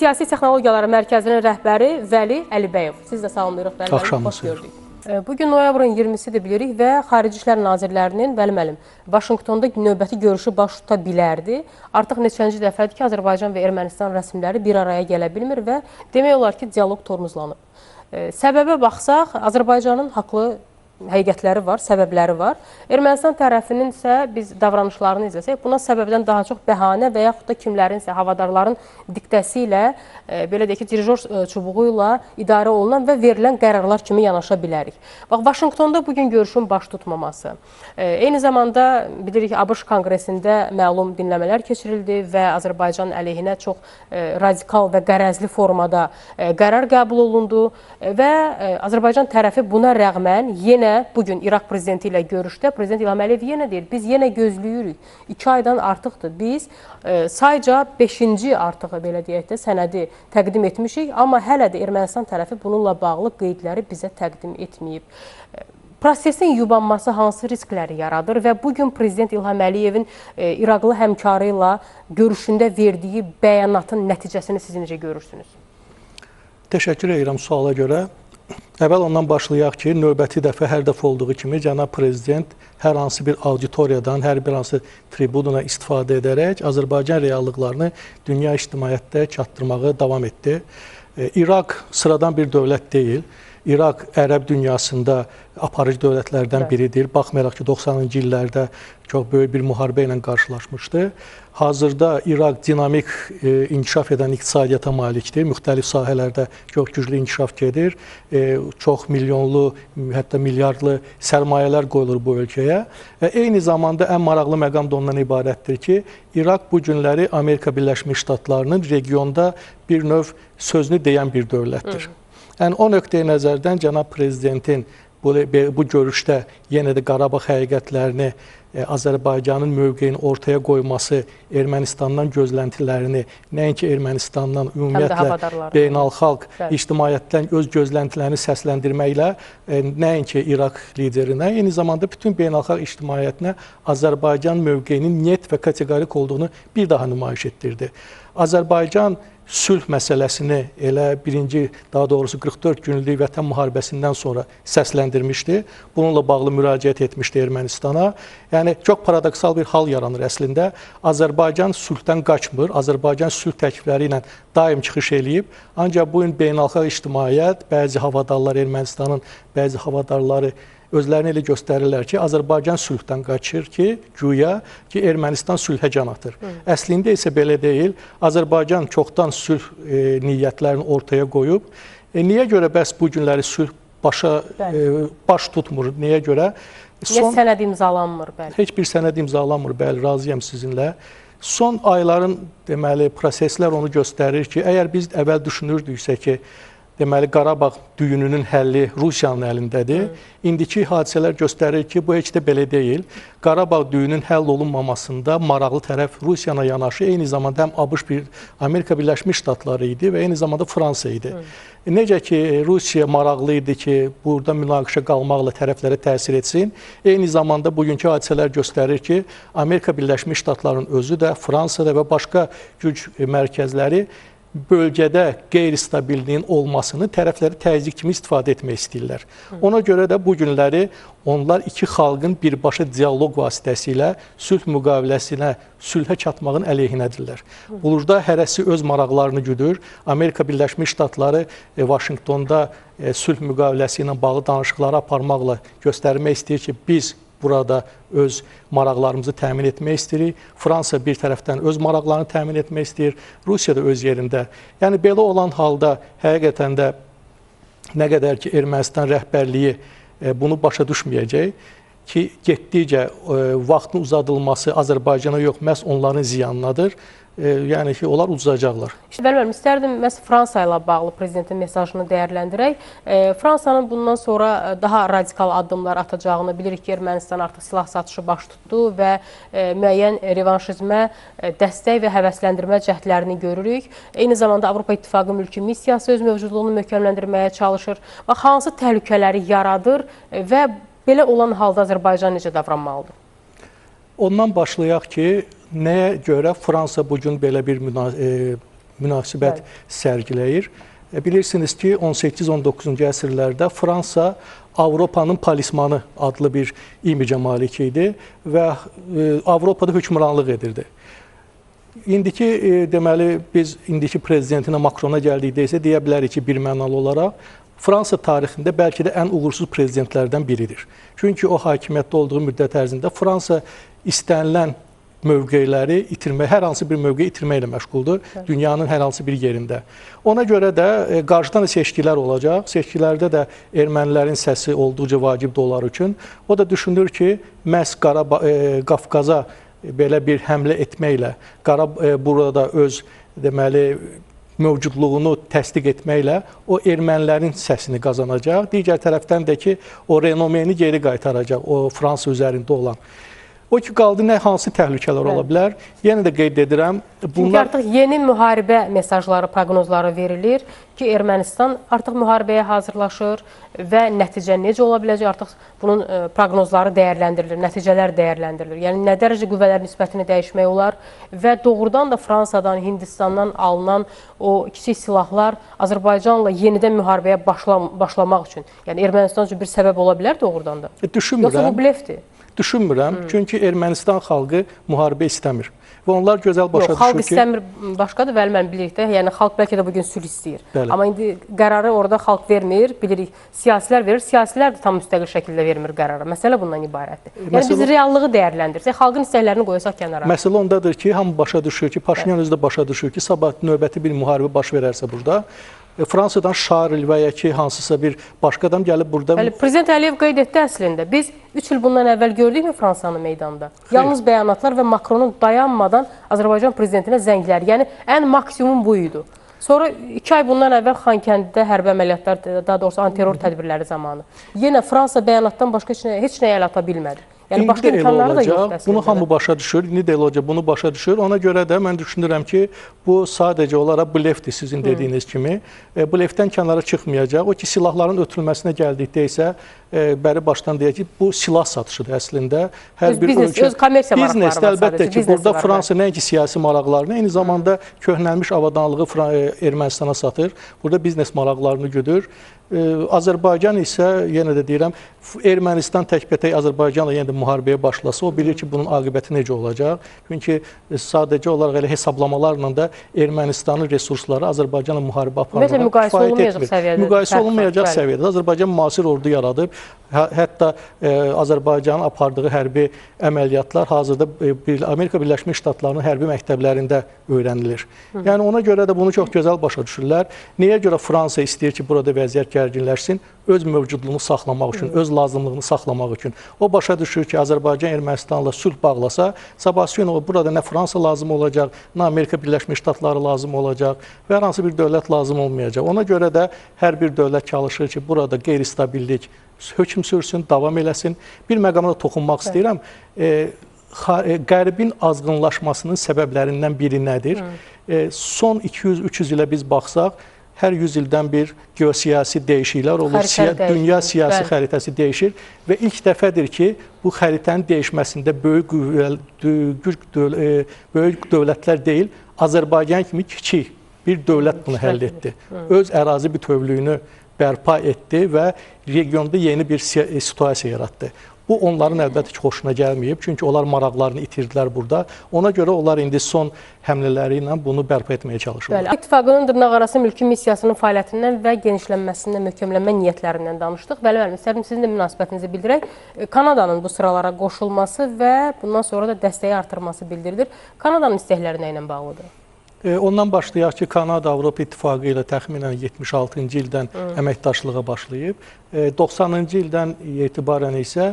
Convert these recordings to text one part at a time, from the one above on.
Siyasi Texnologiyalar Mərkəzinin rəhbəri Vəli Əlibəyov. Siz də salamlayırıq Vəli müəllim, xoş gördük. Bugün noyabrın 20-sidir bilirik və Xarici İşlər Nazirlərinin, Vəli müəllim, Vaşinqtonda növbəti görüşü baş tuta bilərdi. Artıq neçənci dəfədir ki, Azərbaycan və Ermənistan rəsmiləri bir araya gələ bilmir və demək olar ki, dialoq tormozlanıb. Səbəbə baxsaq, Azərbaycanın haqlı həqiqətləri var, səbəbləri var. Ermənistan tərəfinin isə biz davranışlarını izləsək, buna səbəbdən daha çox bəhanə və yaxud da kimlərinsə, havadarların diktəsi ilə, belə deyək ki, dirijor çubuğu ilə idarə olunan və verilən qərarlar kimi yanaşa bilərik. Bax, Vaşinqtonda bugün görüşün baş tutmaması. Eyni zamanda bilirik ki, ABŞ Konqresində məlum dinləmələr keçirildi və Azərbaycan əleyhinə çox radikal və qərəzli formada qərar qəbul olundu və Azərbaycan tərəfi buna rəğmən yenə bugün İraq prezidenti ilə görüşdə Prezident İlham Əliyev yenə deyir, biz yenə gözləyirik. 2 aydan artıqdır. Biz sayca 5-ci artıq belə deyək də sənədi təqdim etmişik, amma hələ də Ermənistan tərəfi bununla bağlı qeydləri bizə təqdim etməyib. Prosesin yubanması hansı riskləri yaradır və bugün Prezident İlham Əliyevin İraqlı həmkarı ilə görüşündə verdiyi bəyanatın nəticəsini siz necə görürsünüz? Təşəkkür edirəm suala görə. Əvvəl ondan başlayaq ki, növbəti dəfə hər dəfə olduğu kimi cənab prezident hər hansı bir auditoriyadan, hər bir hansı tribununa istifadə edərək Azərbaycan reallıqlarını dünya ictimaiyyətdə çatdırmağı davam etdi. İraq sıradan bir dövlət deyil. İraq ərəb dünyasında aparıcı dövlətlərdən biridir. Baxmayaraq ki, 90-cı illərdə çox böyük bir müharibə ilə qarşılaşmışdı. Hazırda İraq dinamik inkişaf edən iqtisadiyyata malikdir. Müxtəlif sahələrdə çox güclü inkişaf gedir. Çox milyonlu, hətta milyardlı sərmayələr qoyulur bu ölkəyə. Və eyni zamanda ən maraqlı məqam da ondan ibarətdir ki, İraq bu günləri Amerika Birləşmiş Ştatlarının regionda bir növ sözünü deyən bir dövlətdir. Yəni, o nöqteyi nəzərdən cənab prezidentin bu görüşdə yenə də Qarabağ həqiqətlərini, Azərbaycanın mövqeyini ortaya qoyması, Ermənistandan gözləntilərini, nəinki Ermənistandan, ümumiyyətlə beynəlxalq ictimaiyyətdən öz gözləntilərini səsləndirməklə, nəinki İraq liderinə, eyni zamanda bütün beynəlxalq ictimaiyyətinə Azərbaycan mövqeyinin net və kateqorik olduğunu bir daha nümayiş etdirdi. Azərbaycan sülh məsələsini elə birinci, daha doğrusu 44 günlük vətən müharibəsindən sonra səsləndirmişdi. Bununla bağlı müraciət etmişdi Ermənistana. Yəni, çox paradoksal bir hal yaranır əslində. Azərbaycan sülhdən qaçmır, Azərbaycan sülh təklifləri ilə daim çıxış eləyib. Ancaq bugün beynəlxalq ictimaiyyət, bəzi havadarlar, Ermənistanın bəzi havadarları özlərini elə göstərirlər ki, Azərbaycan sülhdən qaçır ki, güya ki, Ermənistan sülhə can atır. Əslində isə belə deyil. Azərbaycan çoxdan sülh niyyətlərini ortaya qoyub. Niyə görə bəs bu günləri sülh baş tutmur? Niyə görə? Niyə sənəd imzalanmır? Bəli. Heç bir sənəd imzalanmır, bəli, razıyam sizinlə. Son ayların deməli, proseslər onu göstərir ki, əgər biz əvvəl düşünürdüksə ki, deməli, Qarabağ düyününün həlli Rusiyanın əlindədir. İndiki hadisələr göstərir ki, bu heç də belə deyil. Qarabağ düyünün həll olunmamasında maraqlı tərəf Rusiyana yanaşı, eyni zamanda həm ABŞ, Amerika Birləşmiş Ştatları idi və eyni zamanda Fransa idi. Necə ki, Rusiya maraqlı idi ki, burada münaqişə qalmaqla tərəflərə təsir etsin. Eyni zamanda bugünkü hadisələr göstərir ki, Amerika Birləşmiş Ştatlarının özü də, Fransa da və başqa güc mərkəzləri bölgədə qeyri-stabilliyin olmasını tərəfləri təzyiq kimi istifadə etmək istəyirlər. Ona görə də bu günləri onlar iki xalqın birbaşa dialoq vasitəsilə sülh müqaviləsinə, sülhə çatmağın əleyhinədirlər. Burada hərəsi öz maraqlarını güdür. Amerika Birləşmiş Ştatları Vaşinqtonda sülh müqaviləsi ilə bağlı danışıqları aparmaqla göstərmək istəyir ki, biz burada öz maraqlarımızı təmin etmək istəyirik. Fransa bir tərəfdən öz maraqlarını təmin etmək istəyir, Rusiya da öz yerində. Yəni, belə olan halda həqiqətən də nə qədər ki, Ermənistan rəhbərliyi bunu başa düşməyəcək ki, getdikcə vaxtın uzadılması Azərbaycana yox, məhz onların ziyanınadır. Yəni ki, onlar uduzacaqlar. Vəli müəllim, istərdim məhz Fransa ilə bağlı prezidentin mesajını dəyərləndirək. Fransanın bundan sonra daha radikal addımlar atacağını bilirik ki, Ermənistan artıq silah satışı baş tutdu və müəyyən revanşizmə dəstək və həvəsləndirmə cəhdlərini görürük. Eyni zamanda Avropa İttifaqı mülki missiyası öz mövcudluğunu möhkəmləndirməyə çalışır. Bax, hansı təhlükələri yaradır və belə olan halda Azərbaycan necə davranmalıdır? Ondan başlayaq ki, nəyə görə Fransa bugün belə bir münasibət sərgiləyir. Bilirsiniz ki, 18-19-cu əsrlərdə Fransa Avropanın palismanı adlı bir imicə malik idi və Avropada hökmranlıq edirdi. İndiki, deməli, biz indiki prezidentinə Makrona gəldikdə isə deyə bilərik ki, bir mənalı olaraq Fransa tarixində bəlkə də ən uğursuz prezidentlərdən biridir. Çünki o hakimiyyətdə olduğu müddət ərzində Fransa istənilən mövqeləri itirmək, hər hansı bir mövqe itirməklə məşğuldur dünyanın hər hansı bir yerində. Ona görə də qarşıdan da seçkilər olacaq. Seçkilərdə də ermənilərin səsi olduqca vacibdir onlar üçün. O da düşünür ki, məhz Qafqaza belə bir həmlə etməklə, burada öz deməli mövcudluğunu təsdiq etməklə o ermənilərin səsini qazanacaq. Digər tərəfdən də ki, o renomeni geri qaytaracaq, o Fransa üzərində olan. O ki, qaldı, nə hansı təhlükələr ola bilər? Yenə də qeyd edirəm. Bunlar... Çünki artıq yeni müharibə mesajları, proqnozları verilir ki, Ermənistan artıq müharibəyə hazırlaşır və nəticə necə ola biləcək? Artıq bunun proqnozları dəyərləndirilir, nəticələr dəyərləndirilir. Yəni, nə dərəcə qüvvələr nisbətini dəyişmək olar və doğrudan da Fransadan, Hindistandan alınan o kiçik silahlar Azərbaycanla yenidən müharibəyə başlamaq üçün, yəni Ermənistan üçün bir səbəb ola bilər doğrudan da? Düşünmürəm. Yoxsa bu blefdir? Düşünmürəm, çünki Ermənistan xalqı müharibə istəmir. Və onlar gözəl başa düşür ki... Xalq istəmir başqadır, Vəli müəllim, bilirik də, yəni xalq bəlkə də bugün sülh istəyir. Bəli. Amma indi qərarı orada xalq vermir, bilirik, siyasilər verir, siyasilər də tam müstəqil şəkildə vermir qərarı. Məsələ bundan ibarətdir. Yəni biz reallığı dəyərləndirsək, xalqın istəklərini qoysaq kənara. Məsələ ondadır ki, hamı başa düşür ki, Paşinyan özü də başa düşür ki, sabah növbəti bir müharibə baş verərsə burada, Fransadan Şarl və ya ki, hansısa bir başqa adam gəlib burada... Bəli, Prezident Əliyev qeyd etdi əslində. Biz 3 il bundan əvvəl gördükmü Fransanı meydanda? Xeyr. Yalnız bəyanatlar və Makronun dayanmadan Azərbaycan prezidentinə zənglər. Yəni, ən maksimum bu idi. Sonra 2 ay bundan əvvəl Xankəndidə hərbi əməliyyatlar, daha doğrusu antiterror tədbirləri zamanı. Yenə Fransa bəyanatdan başqa heç nəyə əl ata bilmədi. Yəni, başqa imkanları da yoxdur əslində. Bunu hamı başa düşür, indi də elə olacaq, bunu başa düşür. Ona görə də mən düşünürəm ki, bu sadəcə olaraq blefdir sizin dediyiniz kimi. Blefdən kənara çıxmayacaq. O ki, silahların ötürülməsinə gəldikdə isə bəri başdan deyək ki, bu silah satışıdır əslində. Hər öz bir biznes, ölkə, öz kommersiya maraqları var əlbəttə ki, burada Fransa nəinki siyasi maraqlarını, eyni zamanda köhnəlmiş avadanlığı Ermənistana satır. Burada biznes maraqlarını güdür. Azərbaycan isə, yenə də deyirəm, Ermənistan təkbətək Azərbaycanla yenə də müharibəyə başlasa, o bilir ki, bunun aqibəti necə olacaq. Çünki sadəcə olaraq elə hesablamalarla da Ermənistanın resursları Azərbaycanla müharibə aparmağa kifayət etmir. Müqayisə olunmayacaq səviyyədə. Azərbaycan müasir ordu yaradıb. Hətta Azərbaycanın apardığı hərbi əməliyyatlar hazırda Amerika Birləşmiş Ştatlarının hərbi məktəblərində öyrənilir. Yəni ona görə də bunu çox gözəl başa düşürlər. Niyə görə Fransa istəyir ki, burada vəziyyət gərginləşsin? Öz mövcudluğunu saxlamaq üçün, öz lazımlığını saxlamaq üçün. O başa düşür ki, Azərbaycan Ermənistanla sülh bağlasa, sabahsı gün burada nə Fransa lazım olacaq, nə Amerika Birləşmiş Ştatları lazım olacaq və hər hansı bir dövlət lazım olmayacaq. Ona görə də hər bir dövlət çalışır ki, burada qeyri-stabillik hökm sürsün, davam eləsin. Bir məqama da toxunmaq istəyirəm. Qərbin azğınlaşmasının səbəblərindən biri nədir? Son 200-300 ilə biz baxsaq, hər 100 ildən bir geosiyasi dəyişikliklər olur, dünya siyasi xəritəsi dəyişir və ilk dəfədir ki, bu xəritənin dəyişməsində böyük dövlətlər deyil, Azərbaycan kimi kiçik bir dövlət bunu həll etdi. Öz ərazi bütövlüyünü bərpa etdi və regionda yeni bir situasiya yaratdı. Bu, onların əlbəttə ki, xoşuna gəlməyib. Çünki onlar maraqlarını itirdilər burada. Ona görə onlar indi son həmlələri ilə bunu bərpa etməyə çalışırlar. Bəli, İttifaqının dırnaqarası mülki missiyasının fəaliyyətindən və genişlənməsindən, möhkəmlənmə niyyətlərindən danışdıq. Bəli, müəllim, istərdim sizin də münasibətinizi bildirək. Kanadanın bu sıralara qoşulması və bundan sonra da dəstəyi artırması bildirilir. Kanadanın istəkləri nə ilə bağlıdır? Ondan başlayaq ki, Kanada Avropa İttifaqı ilə təxminən 76-cı ildən əməkdaşlığa başlayıb. 90-cı ildən etibarən isə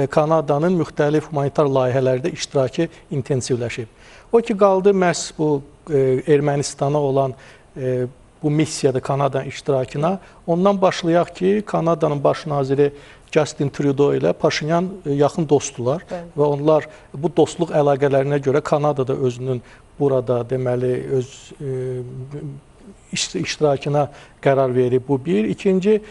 Kanadanın müxtəlif humanitar layihələrdə iştirakı intensivləşib. O ki, qaldı məhz bu Ermənistana olan bu missiyada Kanadanın iştirakına. Ondan başlayaq ki, Kanadanın baş naziri Justin Trudeau ilə Paşinyan yaxın dostdular və onlar bu dostluq əlaqələrinə görə Kanadada özünün burada deməli öz iştirakına qərar verib. Bu bir. İkinci,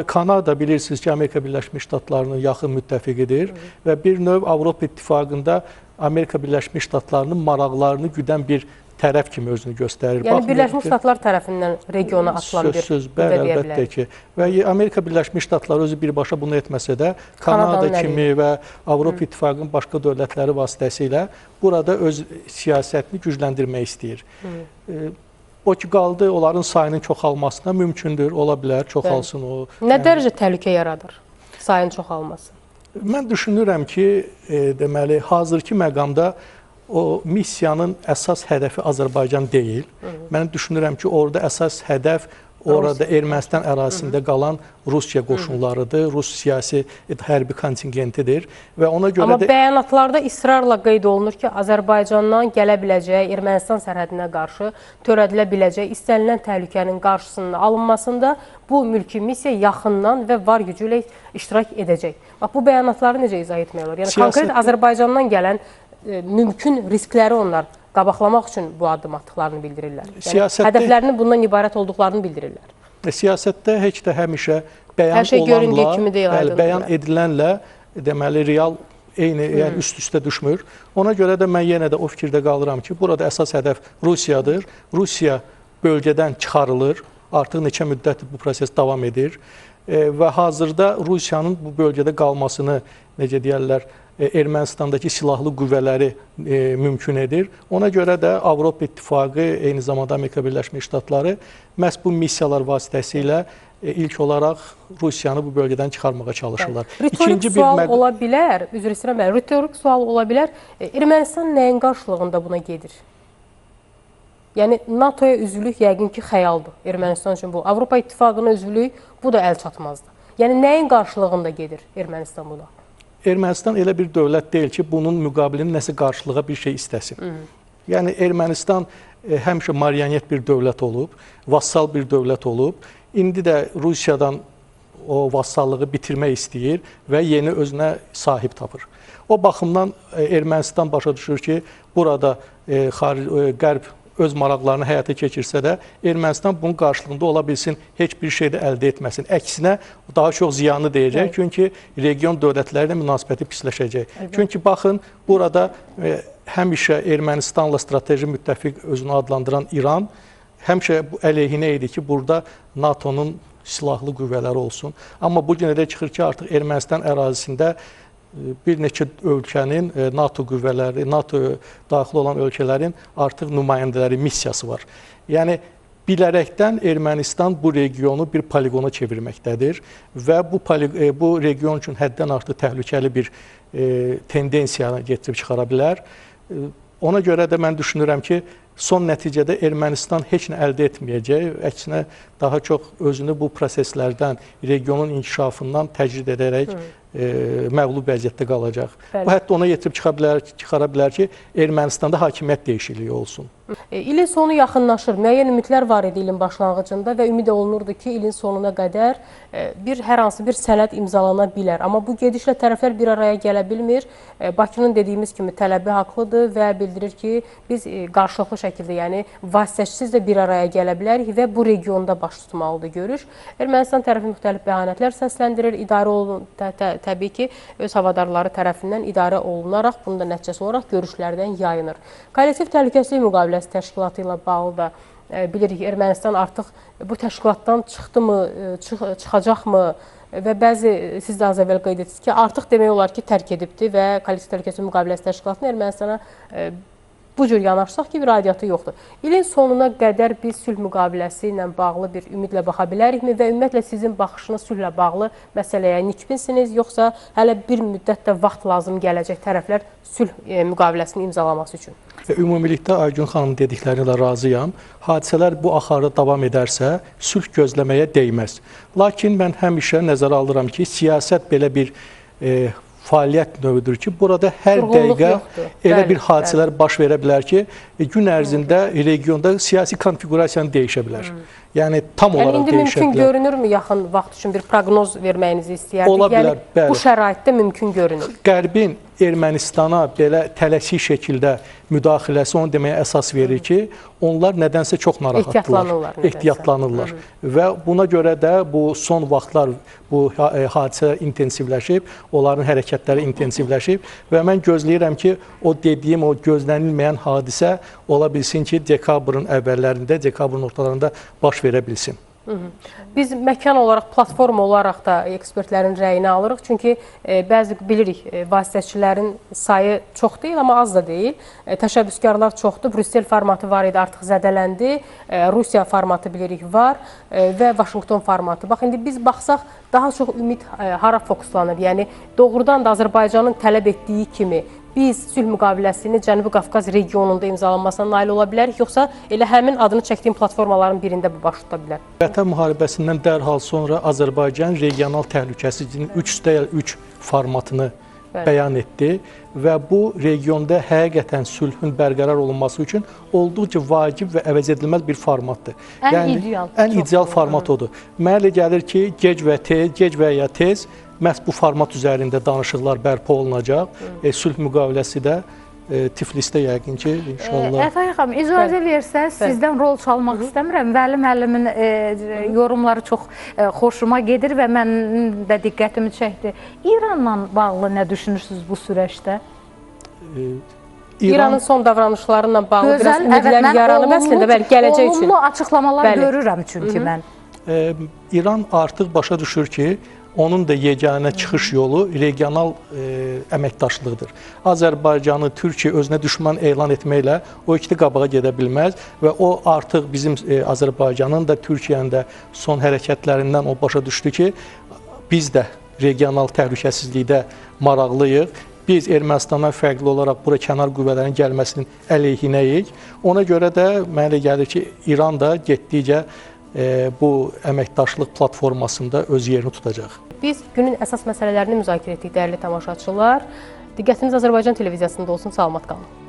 Kanada bilirsiniz ki, Amerika Birləşmiş Ştatlarının yaxın müttəfiqidir və bir növ Avropa İttifaqında Amerika Birləşmiş Ştatlarının maraqlarını güdən bir tərəf kimi özünü göstərir. Yəni Birləşmiş Ştatlar tərəfindən regiona atılan bir sözsüz, bəli, əlbəttə ki. Və Amerika Birləşmiş Ştatları özü birbaşa bunu etməsə də, Kanada kimi və Avropa İttifaqının başqa dövlətləri vasitəsilə burada öz siyasətini gücləndirmək istəyir. O ki, qaldı onların sayının çoxalmasına mümkündür, ola bilər, çoxalsın o. Nə dərəcə təhlükə yaradır sayın çoxalması? Mən düşünürəm ki, deməli, hazırki məqamda o missiyanın əsas hədəfi Azərbaycan deyil. Mən düşünürəm ki, orada əsas hədəf orada Ermənistan ərazisində qalan Rusiya qoşunlarıdır, Rus siyasi hərbi kontingentidir və ona görə amma də bəyanatlarda israrla qeyd olunur ki, Azərbaycandan gələ biləcək, Ermənistan sərhədinə qarşı törədilə biləcək istənilən təhlükənin qarşısının alınmasında bu mülki missiya yaxından və var gücü ilə iştirak edəcək. Bax, bu bəyanatları necə izah etmək olar? Yəni, konkret Azərbaycandan gələn mümkün riskləri onlar qabaqlamaq üçün bu addım atdıqlarını bildirirlər. Yəni, hədəflərinin bundan ibarət olduqlarını bildirirlər. Siyasətdə heç də həmişə bəyan şey olanla, kimi deyil, bəli, bəyan edilənlə deməli, real eyni, yəni üst-üstə düşmür. Ona görə də mən yenə də o fikirdə qalıram ki, burada əsas hədəf Rusiyadır. Rusiya bölgədən çıxarılır. Artıq neçə müddətdir bu proses davam edir. Və hazırda Rusiyanın bu bölgədə qalmasını, necə deyərlər, Ermənistandakı silahlı qüvvələri mümkün edir. Ona görə də Avropa İttifaqı, eyni zamanda Amerika Birləşmiş Ştatları məhz bu missiyalar vasitəsilə ilk olaraq Rusiyanı bu bölgədən çıxarmağa çalışırlar. Ritorik sual ola bilər, üzr istəyirəm, bəli, ritorik sual ola bilər. Ermənistan nəyin qarşılığında buna gedir? Yəni, NATO-ya üzvlük yəqin ki, xəyaldır Ermənistan üçün bu. Avropa İttifaqına üzvlük, bu da əl çatmazdı. Yəni, nəyin qarşılığında gedir Ermənistan buna? Ermənistan elə bir dövlət deyil ki, bunun müqabilində nəsə qarşılığa bir şey istəsin. Yəni, Ermənistan həmişə marionet bir dövlət olub, vassal bir dövlət olub. İndi də Rusiyadan o vassallığı bitirmək istəyir və yeni özünə sahib tapır. O baxımdan Ermənistan başa düşür ki, burada Qərb öz maraqlarını həyata keçirsə də, Ermənistan bunun qarşılığında ola bilsin, heç bir şey də əldə etməsin. Əksinə, daha çox ziyanı deyəcək, çünki region dövlətləri ilə münasibəti pisləşəcək. Çünki baxın, burada həmişə Ermənistanla strateji müttəfiq özünü adlandıran İran həmişə əleyhinə idi ki, burada NATO-nun silahlı qüvvələri olsun. Amma bu gün elə çıxır ki, artıq Ermənistan ərazisində bir neçə ölkənin NATO qüvvələri, NATO daxil olan ölkələrin artıq nümayəndələri, missiyası var. Yəni, bilərəkdən Ermənistan bu regionu bir poliqona çevirməkdədir və bu region üçün həddən artıq təhlükəli bir tendensiyanı getirib çıxara bilər. Ona görə də mən düşünürəm ki, son nəticədə Ermənistan heç nə əldə etməyəcək, əksinə daha çox özünü bu proseslərdən, regionun inkişafından təcrid edərək məğlub vəziyyətdə qalacaq. Bəli. Bu hətta ona yetirib çıxara bilər ki, Ermənistanda hakimiyyət dəyişikliyi olsun. İlin sonu yaxınlaşır. Müəyyən ümidlər var idi ilin başlanğıcında və ümid olunurdu ki, ilin sonuna qədər hər hansı bir sənəd imzalana bilər. Amma bu gedişlə tərəflər bir araya gələ bilmir. Bakının dediyimiz kimi tələbi haqlıdır və bildirir ki, biz qarşılıqlı şəkildə, yəni vasitəçisiz də bir araya gələ bilərik və bu regionda baş tutmalıdır görüş. Ermənistan tərəfi müxtəlif bəhanətlər səsləndirir. İdarə olun, təbii ki, öz havadarları tərəfindən idarə olunaraq, bunun da nəticəsi olaraq görüşlərdən yayınır. Kollektiv Təhlükəsizlik Müqaviləsi Təşkilatı ilə bağlı da bilirik, Ermənistan artıq bu təşkilatdan çıxdı mı, çıxacaqmı və bəzi, siz də az əvvəl qeyd etdiniz ki, artıq demək olar ki, tərk edibdir və Kollektiv Təhlükəsizlik Müqaviləsi Təşkilatının Ermənistana bu cür yanaşsaq ki, bir aidiyyatı yoxdur. İlin sonuna qədər biz sülh müqaviləsi ilə bağlı bir ümidlə baxa bilərikmi və ümumiyyətlə sizin baxışınız sülhlə bağlı məsələyə nikbinsiniz, yoxsa hələ bir müddət də vaxt lazım gələcək tərəflər sülh müqaviləsini imzalaması üçün? Ümumilikdə Aygün xanım dedikləri ilə razıyam. Hadisələr bu axarda davam edərsə, sülh gözləməyə dəyməz. Lakin mən həmişə nəzərə alıram ki, siyasət belə bir fəaliyyət növüdür ki, burada hər dəqiqə elə bir hadisələr baş verə bilər ki, gün ərzində regionda siyasi konfiqurasiyanı dəyişə bilər. Yəni, tam olaraq dəyişə bilər. İndi mümkün görünürmü yaxın vaxt üçün bir proqnoz verməyinizi istəyərdik? Ola bilər, bəli. Bu şəraitdə mümkün görünür. Qərbin Ermənistana belə tələsik şəkildə müdaxiləsi onu deməyə əsas verir ki, onlar nədənsə çox narahatdırlar, ehtiyatlanırlar. Və buna görə də bu son vaxtlar bu hadisə intensivləşib, onların hərəkətləri intensivləşib və mən gözləyirəm ki, o dediyim o gözlənilməyən hadisə ola bilsin ki, dekabrın əvvəllərində, dekabrın ortalarında baş verə bilsin. Biz məkan olaraq, platforma olaraq da ekspertlərin rəyini alırıq. Çünki bəzi bilirik, vasitəçilərin sayı çox deyil, amma az da deyil. Təşəbbüskarlar çoxdur. Brüssel formatı var idi, artıq zədələndi. Rusiya formatı bilirik var və Vaşinqton formatı. Bax, indi biz baxsaq, daha çox ümid hara fokuslanır? Yəni, doğrudan da Azərbaycanın tələb etdiyi kimi biz sülh müqaviləsini Cənubi Qafqaz regionunda imzalanmasına nail ola bilərik, yoxsa elə həmin adını çəkdiyim platformaların birində bu baş tuta bilər? Vətən müharibəsindən dərhal sonra Azərbaycan regional təhlükəsizliyinin 3+3 formatını bəyan etdi və bu regionda həqiqətən sülhün bərqərar olunması üçün olduqca vacib və əvəz edilməz bir formatdır. Ən ideal. Ən ideal format odur. Mənə elə gəlir ki, gec və ya tez məhz bu format üzərində danışıqlar bərpa olunacaq. Sülh müqaviləsi də Tiflisdə yəqin ki, inşallah. Ətaya xanım, icazə versəz, sizdən rol çalmaq istəmirəm. Vəli müəllimin yorumları çox xoşuma gedir və mənim də diqqətimi çəkdi. İranla bağlı nə düşünürsünüz bu sürəçdə? İranın son davranışlarıyla bağlı biraz ümidlər yaranıb əslində, bəli, gələcək üçün. Olumlu açıqlamalar görürəm çünki mən. İran artıq başa düşür ki, onun da yeganə çıxış yolu regional əməkdaşlığıdır. Azərbaycanı Türkiyə özünə düşmən elan etməklə o ikili qabağa gedə bilməz və o artıq bizim Azərbaycanın da Türkiyənin də son hərəkətlərindən o başa düşdü ki, biz də regional təhlükəsizlikdə maraqlıyıq. Biz Ermənistandan fərqli olaraq bura kənar qüvvələrin gəlməsinin əleyhinəyik. Ona görə də mənə elə gəlir ki, İran da getdikcə bu əməkdaşlıq platformasında öz yerini tutacaq. Biz günün əsas məsələlərini müzakirə etdik, dəyərli tamaşaçılar. Diqqətiniz Azərbaycan televiziyasında olsun, salamat qalın.